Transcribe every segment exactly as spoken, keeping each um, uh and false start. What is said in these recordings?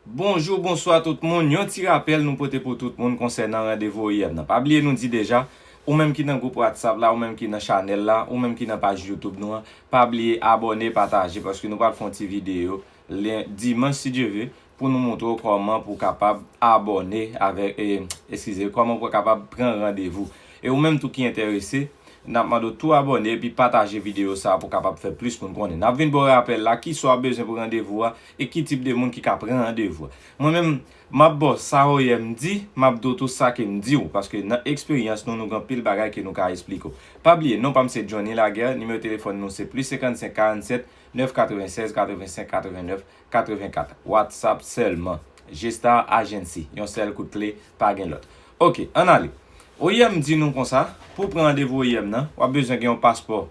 Bonjou, bonswa tout moun. Yon ti rapèl nou pote pou tout moun konsènan randevou O I M nan. Pa bliye nou di deja, ou menm ki nan gwoup WhatsApp la, ou menm ki nan chanèl la, ou menm ki nan paj YouTube nou an, pa bliye abòne, pataje, paske nou pral fè yon ti videyo len-, dimanch, si Dye ve, pou nou montre w kòman pou w kapab abòne avèk, e, eskize, kòman pou w kapab pran randevou. E ou menm tou ki enterese, n ap mande w tou abòne epi pataje videyo sa a pou w kapab fè plis moun konnen. N ap vin ba w rapèl la, kisa w ap bezwen pou randevou a e ki tip de moun ki ka pran randevou a. Mwen menm, m ap ba w sa O I M di, m ap di w tou sa ke m di w, paske nan eksperyans nou, nou gen anpil bagay ke nou ka esplike w. Pa bliye, non pa m se Johnny Laguerre, nimewo telefòn nou se plis senkannsenk karannsèt nèf katrevennsèz katrevensenk katrevennnèf katrevenkat. WhatsApp sèlman. G-Star Agency. Yon sèl kout kle, pa gen lòt. Oke, ann ale. O I M di nou konsa, pou pran randevou O I M nan, w ap bezwen gen yon paspò.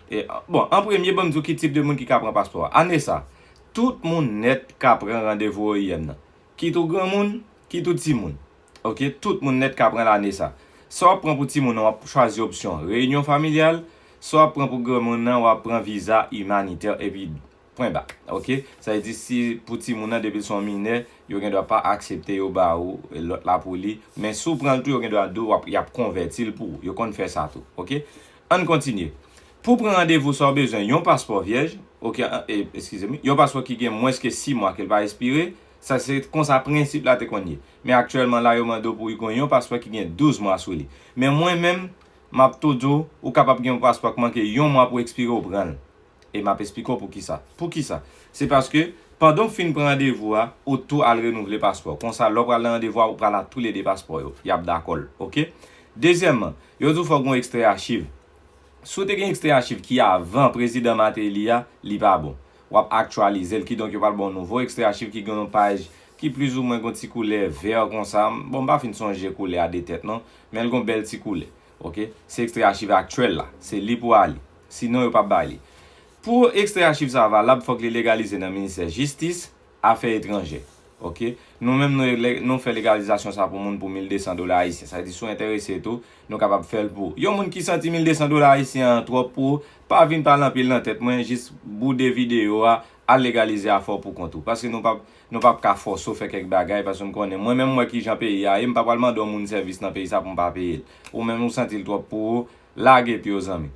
E, bon, an premye, ban m di w ki tip de moun ki ka pran paspò a. Ane sa, tout moun nèt ka pran randevou O I M nan. Kit ou granmoun, kit ou timoun. Oke, tout moun nèt ka pran l ane sa. Sa w ap pran pou timoun nan, w ap chwazi opsyon reyinyon familyal. Sa w ap pran pou granmoun nan, w ap pran viza imanitè epi pwen ba. Oke? Sa vle di si pou timoun nan, depi l se yon minè, yo gen dwa pa aksepte yo ba ou lòt la pou li. Men si w pran l tou, yo gen dwa di w ap, y ap konvèti l pou ou. Yo konn fè sa tou. Oke? Ann kontinye. Pou pran randevou sa, w bezwen yon paspò vyèj, oke, e, eskize m, yon paspò ki gen mwens ke sis mwa ke l pa ekspire, sa se konsa prensip la te konn ye. Men aktyèlman la, yo mande w pou w gen yon paspò ki gen douz mwa sou li. Men mwen menm, m ap tou di w, ou kapab gen yon paspò k manke yon mwa pou ekspire, w pran l. E m ap esplike w poukisa. Poukisa? Se paske, pandan w fin pran randevou a, ou tou al renouvle paspò. Konsa, lè w pral nan randevou a, ou pral ak toulede paspò yo. Y ap dakò l, oke? Dezyèmman, yo di w fò w gen yon ekstrè achiv. Si w te gen ekstrè achiv ki avan prezidan Martelly a, li pa bon. W ap aktyalize l, kidonk yo pral ba w nouvo ekstrè achiv ki gen yon paj ki plizoumwen gen yon ti koulè vè konsa. Bon, m pa fin sonje koulè a de tèt non, men l gen yon bèl ti koulè. Oke? Se ekstrè achiv aktyèl la. Se li pou ale. Sinon, yo p ap bay li. Pou ekstrè achiv sa a valab, fòk li legalize nan ministè jistis, afè etranjè. Oke? Nou menm, nou, nou fè legalizasyon sa pou moun pou mil de san dola ayisyen. Sa vle di, si w enterese tou, nou kapab fè l pou ou. Yon moun ki santi mil de san dola ayisyen an twòp pou ou, pa vin pale anpil nan tèt mwen, jis boude videyo a, al legalize afè w pou kont ou. Paske nou p ap, nou p ap ka fòse w fè kèk bagay, paske m konnen, mwen menm, m wè kijan peyi a ye, m pa pral mande yon moun sèvis nan peyi sa pou m pa peye l. Ou menm, ou santi l twòp pou ou, lage pye w, zanmi.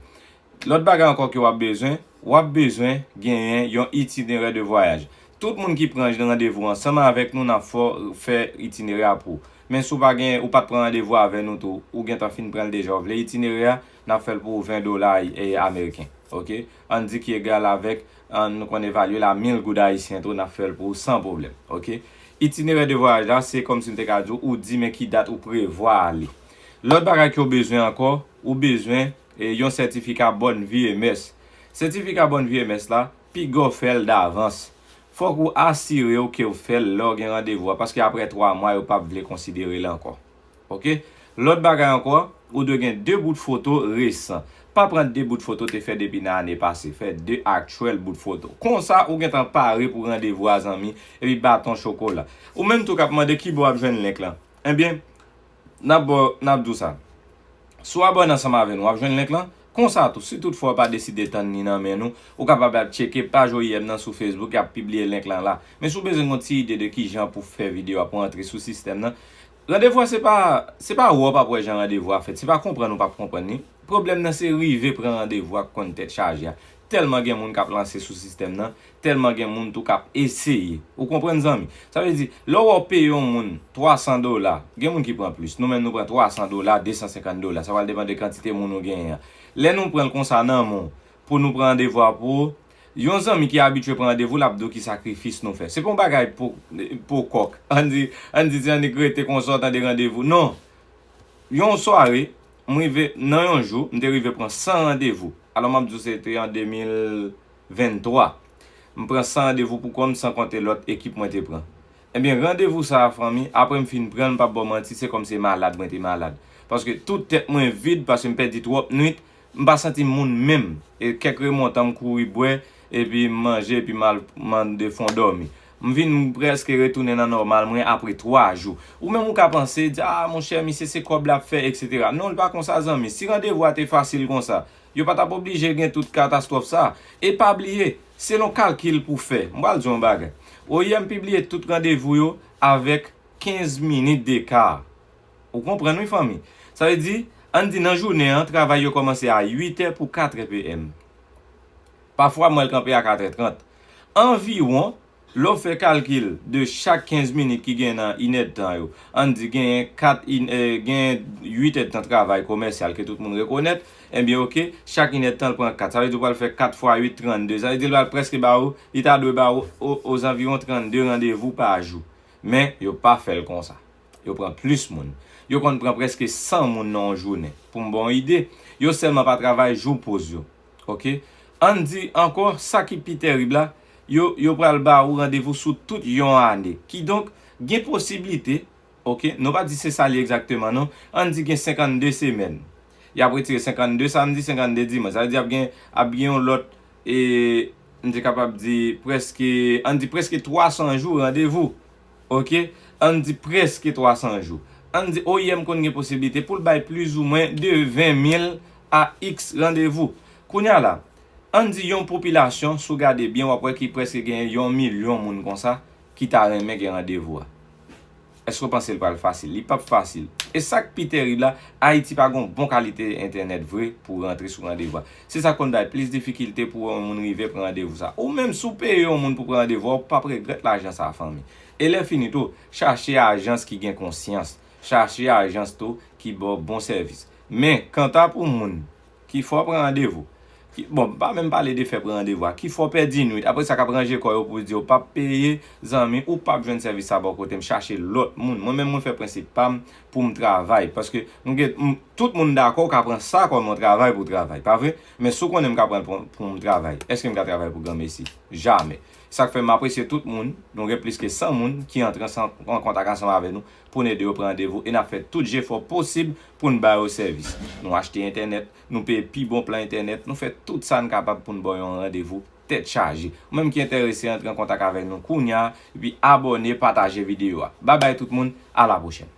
Lòt bagay ankò ke w ap bezwen, w ap bezwen genyen yon itinerè de vwayaj. Tout moun ki pran randevou ansanm avèk nou, n ap fè, fè itinerè a pou ou. Men si w pa gen, ou pa t pran randevou avè nou tou, ou gentan fin pran l deja, w vle itinerè a, n ap fè l pou ou ven dola, e, ameriken. Oke? Ann di ki egal avèk, ann, nou konn evalye l a mil goud ayisyen tou, n ap fè l pou ou san pwoblèm. Oke? Itinerè de vwayaj la, se kòmsi m te ka di w, ou di men ki dat ou prevwa ale. Lòt bagay ke w bezwen ankò, ou bezwen, e, yon sètifika Bonne Vie M S. Sètifika Bonne Vie M S la, piga w fè l davans. Fòk ou asire w ke w fè l lè w gen randevou a, paske apre twa mwa, yo p ap vle konsidere l ankò. Oke? Lòt bagay ankò, ou dwe gen de bout foto resan. Pa pran de bout foto te fè depi nan ane pase. Fè de aktyèl bout foto. Konsa, ou gentan pare pou randevou a, zanmi, epi baton chokola. Ou menm tou k ap mande ki bò w ap jwenn link lan. Ebyen, n ap ba w, n ap di w sa. Si w abòne ansanm avè nou, w ap jwenn link lan. Konsa tou, si toutfwa w pa deside tann li nan men nou, ou kapab al tcheke paj O I M nan sou Facebook, y ap pibliye link lan la. Men si w bezwen gen yon ti ide de kijan pou fè videyo a pou antre sou sistèm nan, randevou a se pa, se pa wè w p ap wè jan randevou a fèt, se pa konprann ou p ap konprann li. Pwoblèm nan se rive pran randevou a k konn tèt chaje a. Tèlman gen moun k ap lanse sou sistèm nan, tèlman gen moun tou k ap eseye. Ou konprann, zanmi? Sa vle di, lè w peye yon moun twa san dola, gen moun ki pran plis. Nou menm, nou pran twa san dola, de san senkant dola. Sa pral depann de kantite moun ou genyen an. Lè nou pran l konsa nan men w, pou nou pran randevou a pou ou, yon zanmi ki abitye pran randevou, l ap di w ki sakrifis nou fè. Se pa yon bagay po, po kòk. Ann di, ann di, ti annik rete konsa, w tande randevou. Non! Yon sware, m rive, nan yon jou, m te rive pran san randevou. Alò, m ap di w, se te an de mil venntwa. M pran san randevou pou kò m, san konte lòt ekip mwen te pran. Ebyen, randevou sa a, fanmi, apre m fin pran l, m p ap ba w manti, se kòmsi se malad mwen te malad. Paske tout tèt mwen vid, paske m pèdi twòp nwit, m pa santi m moun menm. E kèk remontan, m kouri bwè, epi m manje, epi m al mande fon dòmi. M vin prèske retounen nan nòmal mwen apre twa jou. Ou menm ou ka panse, di, "A, monchè, misye se kòb l ap fè, etsetera." Non, li pa konsa, zanmi. Si randevou a te fasil konsa, yo pa t ap oblije gen tout katastwòf sa. E pa bliye, selon kalkil pou fè, m pral di w yon bagay. O I M pibliye tout randevou yo avèk kenz minit deka. Ou konprann wi fanmi? Sa vle di, ann di nan jounen an, travay yo kòmanse a uit è pou kat è P M. Pafwa m wè l kanpe a kat è trant. Anviwon, lè w fè kalkil de chak kenz minit ki gen nan inèdtan yo, ann di genyen kat in, eh, genyen uit èdtan travay komèsyal ke tout moun rekonèt, ebyen oke, chak inèdtan l pran kat. Sa vle di w pral fè kat fwa uit, trannde. Sa vle di l pral prèske ba ou, li ta dwe ba ou o, ozanviwon trannde randevou pa jou. Men, yo pa fè l konsa. Yo pran plis moun. Yo konn pran prèske san moun nan yon jounen. Pou m ba w yon ide, yo sèlman pa travay jou poz yo. Oke? Ann di ankò, sa ki pi tèrib la, yo, yo pral ba ou randevou sou tout yon ane. Kidonk, gen posiblite, oke, nou pa di se sa li egzakteman non, ann di gen senkannde semèn. Y ap retire senkannde samdi, senkannde dimanch. Sa vle di ap gen, ap gen yon lòt, e, m te kapab di prèske, ann di prèske twa san jou randevou. Oke? Ann di prèske twa san jou. Ann di O I M konn gen posiblite pou l bay plizoumwen de ven mil a iks randevou. Kounye a la, ann di yon popilasyon, si w gade byen, w ap wè ki prèske gen yon milyon moun konsa ki ta renmen gen randevou a. Èske w panse l pral fasil? Li p ap fasil. E sa k pi tèrib la, Ayiti pa gen yon bon kalite entènèt vre pou rantre sou randevou a. Se sa k konn bay plis difikilte pou yon moun rive pran randevou sa. Ou menm, si w peye yon moun pou pran randevou a, ou p ap regrèt lajan sa a, fanmi. E lè fini tou, chache ajans ki gen konsyans. Chache ajans tou ki ba w bon sèvis. Men, kanta pou moun ki fè w pran randevou, ki, bon, m pa menm pale de fè pran randevou a, ki fè w pèdi nwit, apre sa k ap ranje kò yo pou di yo p ap peye, zanmi, ou p ap jwenn sèvis sa bò kote m, chache lòt moun. Mwen menm, mwen fè prensip pa m pou m travay, paske m gen, m, tout moun dakò w ka pran sa kòm yon travay pou w travay, pa vre? Men si w konnen m ka pran l pou, pou m travay, èske m ka travay pou granmesi? Jamè. Sa k fè m apresye tout moun, nou gen plis ke san moun ki antre ansanm, an kontak ansanm avè nou pou n ede yo pran randevou e n ap fè tout jefò posib pou n ba yo sèvis. Nou achte entènèt, nou peye pi bon plan entènèt, nou fè tout sa n kapab pou n ba w yon randevou tèt chaje. Ou menm ki enterese, antre an kontak avè nou kounye a, epi abòne, pataje videyo a. Babay tout moun, a la pwochèn.